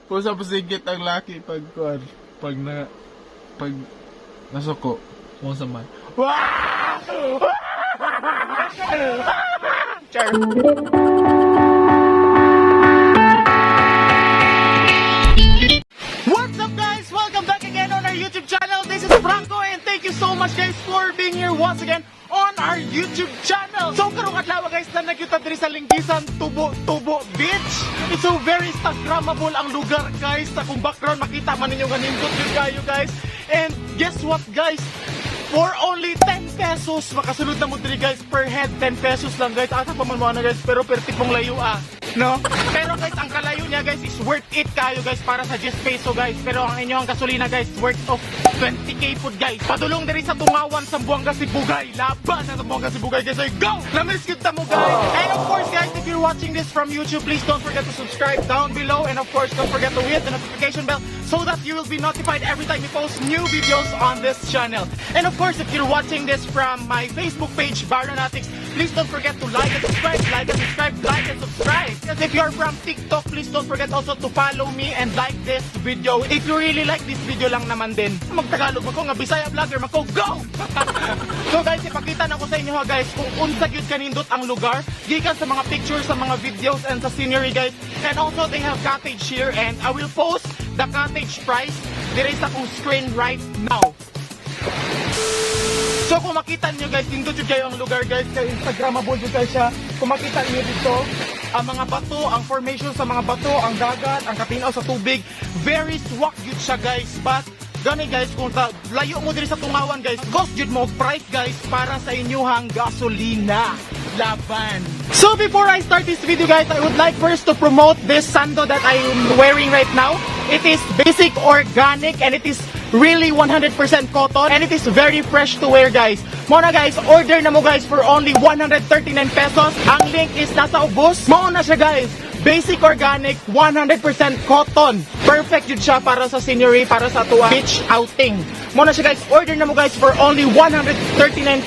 Pusa pasigit ang laki pag kuan, pag na pag nasuko mo sa man. Wah! Char. What's up, guys? Welcome back again on our YouTube channel. This is Franco and thank you so much, guys, for being here once again on our YouTube channel. So karong adlaw, guys, na nagyuta diri sa Linggisan, Tubo Tubo Beach. It's so very Instagrammable ang lugar, guys. Sa kung background, makita man ninyo nga nindot yun kayo, guys. And guess what, guys? For only 10 pesos, makasulod na mo diri, guys, per head 10 pesos lang, guys. Asa pa man mo na, guys, pero perti pong layo ah. No? Pero guys, ang kalayo niya, guys, is worth it kayo, guys, para sa 10 peso, guys. Pero ang inyong gasolina, guys, worth of 20K food, guys. Padulong diri sa Tungawan, Zamboanga, Sibugay. Laban sa Zamboanga, Sibugay, guys. Ay, go! Namiss gyud ta mo, guys. And of course, guys, if you're watching this from YouTube, please don't forget to subscribe down below. And of course, don't forget to hit the notification bell so that you will be notified every time we post new videos on this channel. And of course, if you're watching this from my Facebook page, Baronatics, please don't forget to like and subscribe, like and subscribe, like and subscribe. And if you're from TikTok, please don't forget also to follow me and like this video. If you really like this video lang naman din. Magtagalog ako nga Bisaya vlogger mako, go! So guys, ipakita na ko sa inyo ha, guys, kung unsa gyud kanindot ang lugar gikan sa mga pictures, sa mga videos and sa scenery, guys. And also they have cottage here and I will post the cottage price dire sa akong screen right now. So kung makita niyo, guys, nindot jud kayo ang lugar, guys, kay Instagrammable jud kayo siya. Kung makita niyo dito, ang mga bato, ang formation sa mga bato, ang dagat, ang katinaw sa tubig, very swak jud siya, guys. But gani, guys, kung layo mo diri sa Tungawan, guys, cost jud mo og price, guys, para sa inyuhang gasolina. Laban. So before I start this video, guys, I would like first to promote this sando that I am wearing right now. It is Basic Organic and it is really 100% cotton and it is very fresh to wear, guys. Mo na, guys, order na mo, guys, for only 139 pesos. Ang link is nasa ubos. Mo na siya, guys. Basic Organic, 100% cotton. Perfect yun siya para sa scenery, para sa tuwa beach outing. Mo na siya, guys, order na mo, guys, for only 139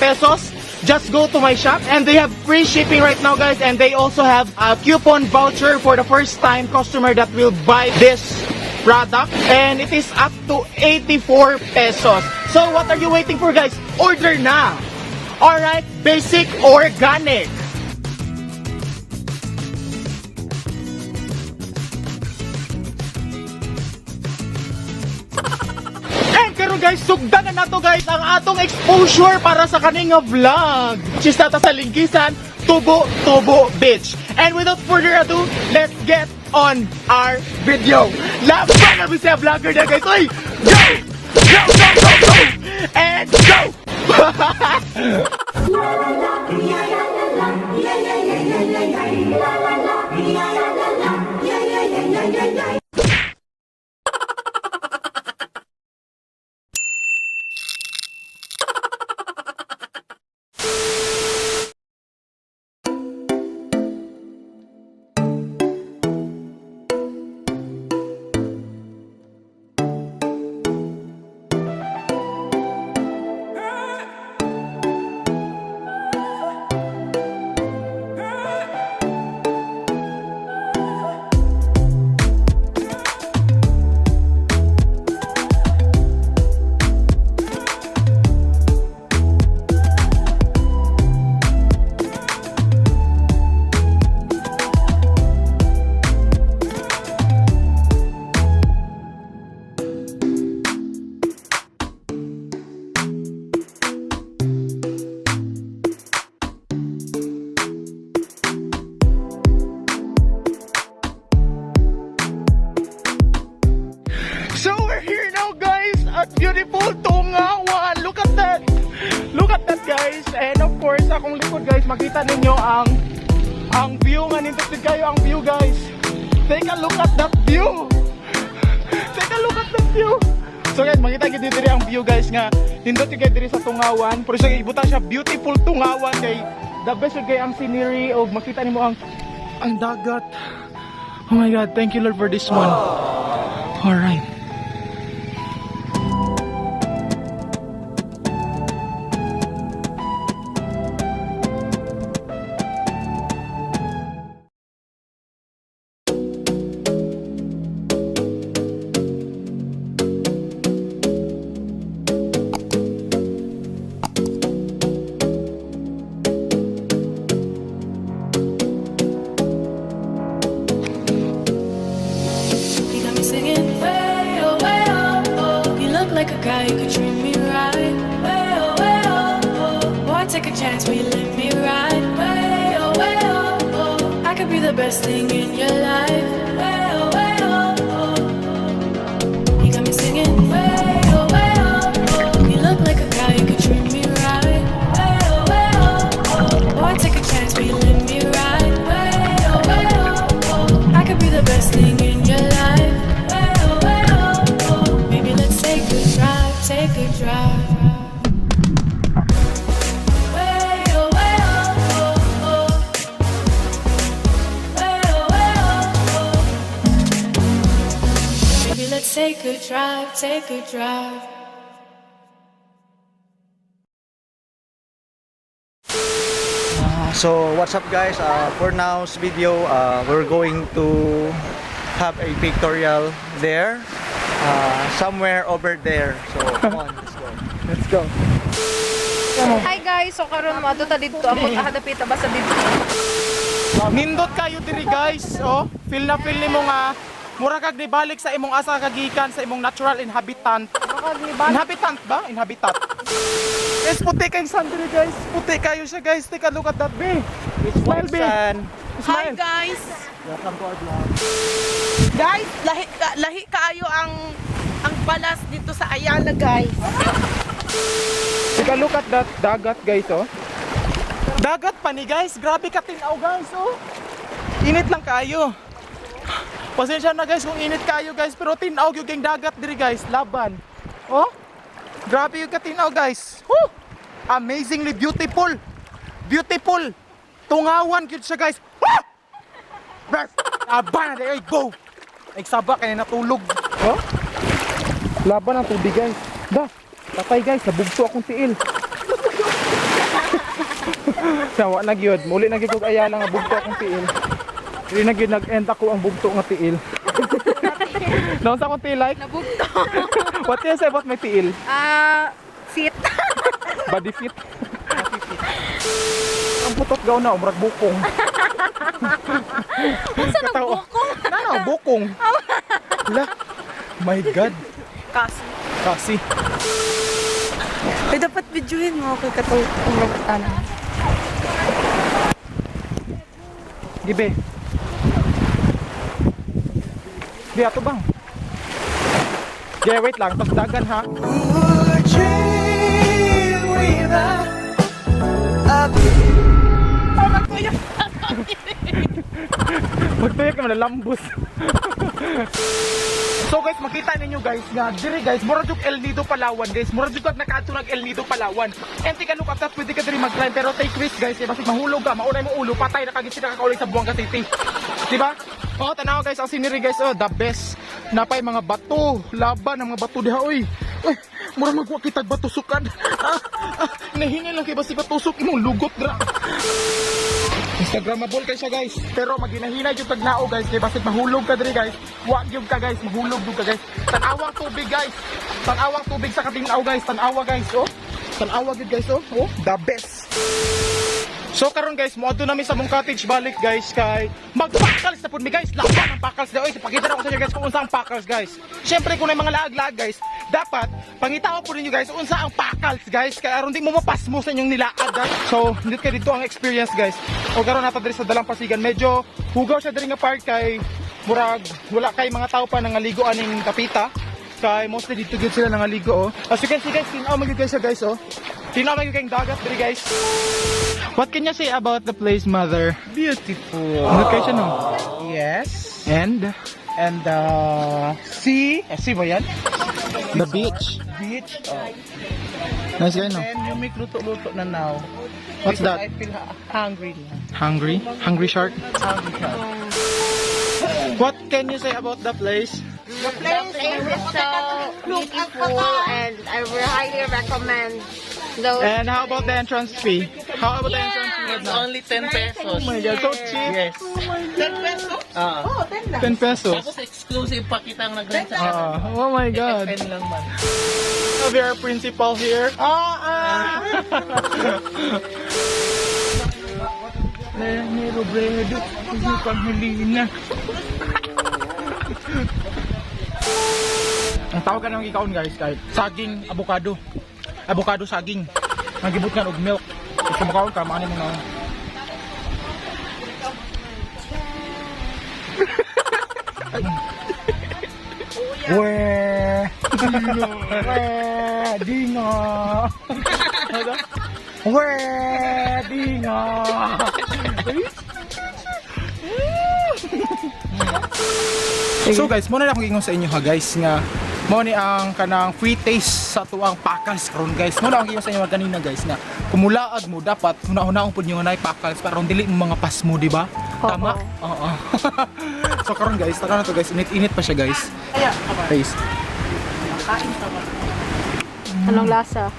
pesos. Just go to my shop and they have free shipping right now, guys, and they also have a coupon voucher for the first time customer that will buy this product and it is up to 84 pesos. So what are you waiting for, guys? Order na! Alright, Basic Organic. And karon, guys, sugdan na nato, guys, ang atong exposure para sa kaning nga vlog. Which is nata sa Linggisan, Tubo Tubo Beach. And without further ado, let's get on our video. Laban na siya vlogger na, guys. Oy! Go! Go, go, go, go! And go! La la la, ya ya la la, ya ya ya ya ya ya, la la la, ya ya la la, ya ya ya ya ya ya. So we're here now, guys, at beautiful Tungawan. Look at that. Look at that, guys. And of course, akong likod, guys, makita ninyo ang view nga nindot din kayo ang view, guys. Take a look at that view. Take a look at that view. So guys, makita gyud diri ang view, guys, nga nindot gyud kay diri sa Tungawan. Pero siya ibutang siya beautiful Tungawan kay the best gyud kay ang scenery og makita nimo ang dagat. Oh my God, thank you, Lord, for this one. All right. you could treat me right. Way oh, way oh, oh. Boy, take a chance, will you let me ride? Way oh, way oh, oh. I could be the best thing in your life. Way oh, way oh, oh. You got me singing. Way oh, oh. You look like a guy you could treat me right. Way oh, way oh, oh. Boy, take a chance, will you let me ride? Way oh, way oh, oh. I could be the best thing in your life. Way oh, way oh, oh. Maybe let's take a drive, take a drive. Way oh, way oh, oh, oh. Way oh, way oh, oh. Maybe let's take a drive, take a drive. So what's up, guys? For now's video, we're going to have a pictorial there, somewhere over there. So come on, let's go. Let's go. Hi guys, so karon mo ta didto ako dapita ba sa didto. Nindot kayo diri, guys. Oh, feel na feel nimo nga mura kag nibalik sa imong asa kagikan, sa imong natural inhabitant. Inhabitant ba? Inhabitat. Guys, puti kayong sand diri, guys. Puti kayo siya, guys. Take a look at that, be. It's Smile, white be. sand. Smile. Hi guys! Welcome to our vlog. Guys, lahi ka, lahi kaayo ang balas dito sa Ayala, guys. Take a look at that dagat, guys, oh. Dagat pa ni, guys. Grabe ka tinaw, guys, oh. Init lang kayo. Pasensya na, guys, kung init kayo, guys, pero tinaw yung kayong dagat diri, guys. Laban. Oh. Grabe yung katinaw, guys. Woo! Amazingly beautiful. Beautiful. Tungawan gyud siya, guys. Woo! Brr! Laban na ay go. Ay saba kay natulog. Oh? Laban ang tubig, guys. Da. Patay, guys, nabugto akong tiil. Sawa na gyud, muli na gyud kog ayala nga bugto akong tiil. Dili na gyud nag-end ako ang bugto nga tiil. Naunsa akong tiil like? Nabugto. What can you say about my tiil? Ah, fit. Body fit. Ang putot gaw na, umrag bukong. Unsa nang bukong? Na, bukong. La. My God. Kasi. Kasi. Ay, dapat videohin mo kay katong umrag. Gibe. Di ato bang? Yeah, wait lang. Tapos dagan ha. Magtuyo. Magtuyo ka, malalambos. So guys, makita ninyo, guys, nga diri, guys, mura jud El Nido Palawan, guys. Mura jud kag nakaadto nag El Nido Palawan. And take a look at that, pwede ka diri mag-climb pero take risk, guys, kay basig mahulog ka, maunay mo ulo, patay na kagid sila kakaulit sa Buanga City. Di ba? Oh, tanaw, guys, ang scenery, guys, oh, the best. Napay mga bato, laban ang mga bato diha oy. Uy, mura magwa kitag batusukan. Ah, ah, nahingal lang kay basig batusok imong lugot dra. Instagramable kay siya, guys. Pero maginahinay yung tagnao, guys, kay basig mahulog ka diri, guys. Wa gyud ka, guys, mahulog gyud ka, guys. Tan-awang tubig, guys. Tan-awang tubig sa katinaw, guys. Tan-awa, guys, oh. Tan-awa gyud, guys, oh. Oh, the best. So karon, guys, moadto nami sa mong cottage balik, guys, kay magpakals na pud mi, guys. Laban ang pakals na oy. Ipakita na ko sa inyo, guys, kung unsa ang pakals, guys. Syempre kung may mga laag-laag, guys, dapat pangitao po ninyo, guys, unsa ang pakals, guys, kay aron di mo mapasmo sa inyong nilaag, guys. So hindi kay dito ang experience, guys. O karon nata diri sa Dalampasigan, medyo hugaw siya diri nga park kay murag wala kay mga tao pa nangaligo aning kapita. Kay mostly dito gyud sila nangaligo, oh. As you can see, guys, tinaw man gyud guys siya, guys, oh. Tinaw man gyud kayong dagat diri, guys. What can you say about the place, mother? Beautiful. Ano kayo siya, no? Yes. And And sea, eh, sea ba yan? The beach. Beach. Oh. Nice guy, no? And you make luto-luto na now. What's Because that? I feel hungry na. Hungry? Hungry shark? Hungry shark. What can you say about the place? The place is so beautiful and I will highly recommend those. And how about the entrance fee? How about the entrance fee right It's now? only 10 pesos. Oh my God, so cheap. Yes. 10 pesos? Ah. Oh, 10 lang. 10 pesos. Tapos exclusive pa kitang nag-rent sa Ah, oh my God. FN lang man. We are principal here. Ah, ah. Lenny Robredo, hindi Panghelina. Ang tawag ka ng ikaon, guys, kay saging avocado. Avocado saging. Ang gibutngan og milk. Kung makaon ka, maano mo na. Weh. Weh, dinga. Weh, dinga. So guys, mao na akong ingon sa inyo ha, guys, nga mao ni ang kanang free taste sa tuang pakals karon, guys. Mao na akong ingon sa inyo kanina, guys, nga kumulaag mo dapat huna-hunaon pud nyo nga naay pakals para dili mo mga pas mo, di ba? Tama? Oo. So karon, guys, tara na to, guys, init-init pa siya, guys. Taste. Anong lasa?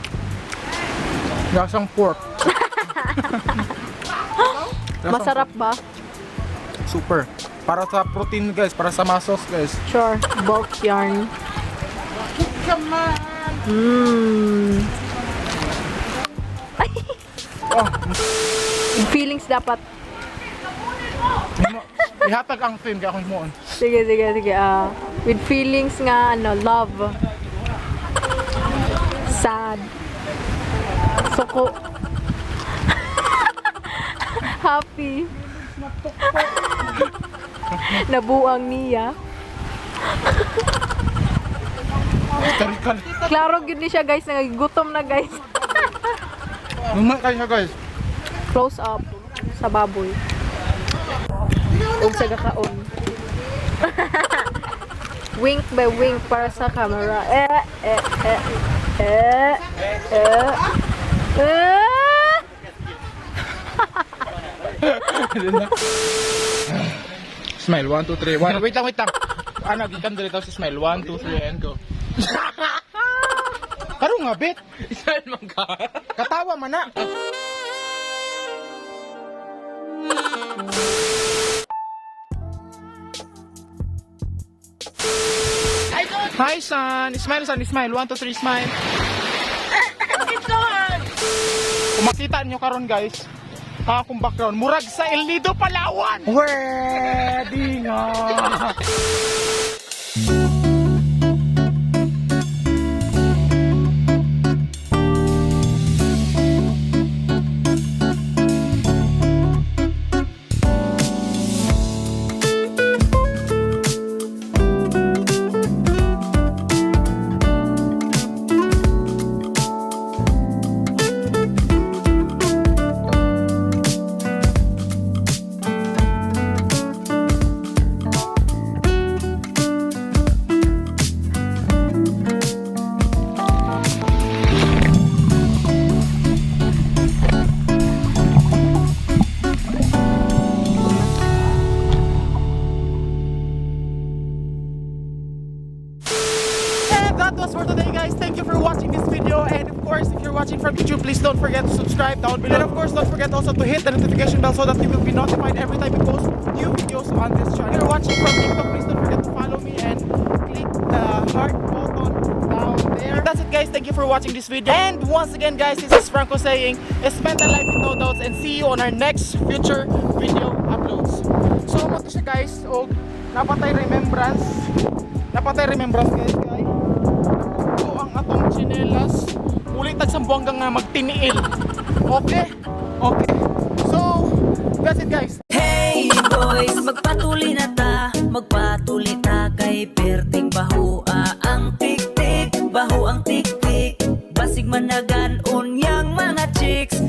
Lasang pork. Lasang Masarap ba? pork. Super. Para sa protein, guys, para sa muscles, guys. Sure. Bulk yarn. Oh, Feelings dapat. Ihatag ang film kay akong himuon. Sige, sige, sige. Ah, with feelings nga, ano, love. Sad. Suko. Happy. Nabuang niya. Hysterical. Klaro gyud ni siya, guys, nagigutom na, guys. Mumay kayo siya, guys. Close up sa baboy. Ug sa gakaon. Wink by wink para sa camera. Eh, eh, eh, eh, eh, eh. Smile, 1, 2, 3, 1. Wait lang, wait lang. Ano, gikan dito si smile. 1, 2, 3, and go. Karon nga, bit. Saan man ka? Katawa man na. Hi, son. Smile, son. Smile. 1, 2, 3, smile. Kung makita nyo karon, guys, ang akong background, murag sa El Nido, Palawan! Wedding! Ah. And that was for today, guys. Thank you for watching this video. And of course, if you're watching from YouTube, please don't forget to subscribe down below. And of course, don't forget also to hit the notification bell so that you will be notified every time we post new videos on this channel. If you're watching from TikTok, please don't forget to follow me and click the heart button down there. That's it, guys. Thank you for watching this video. And once again, guys, this is Franco saying, spend a life with no doubts and see you on our next future video uploads. So, mao to siya, guys. Og napatay remembrance. Napatay remembrance, guys, guys. Naputo ang atong tsinelas. Ulit tag Zamboanga nga magtiniil. Okay? Okay. So, that's it, guys. Hey boys, magpatuli na ta, magpatuli ta kay perting bahua ang tik-tik, baho ang tik-tik, basig managan unyang mga chicks.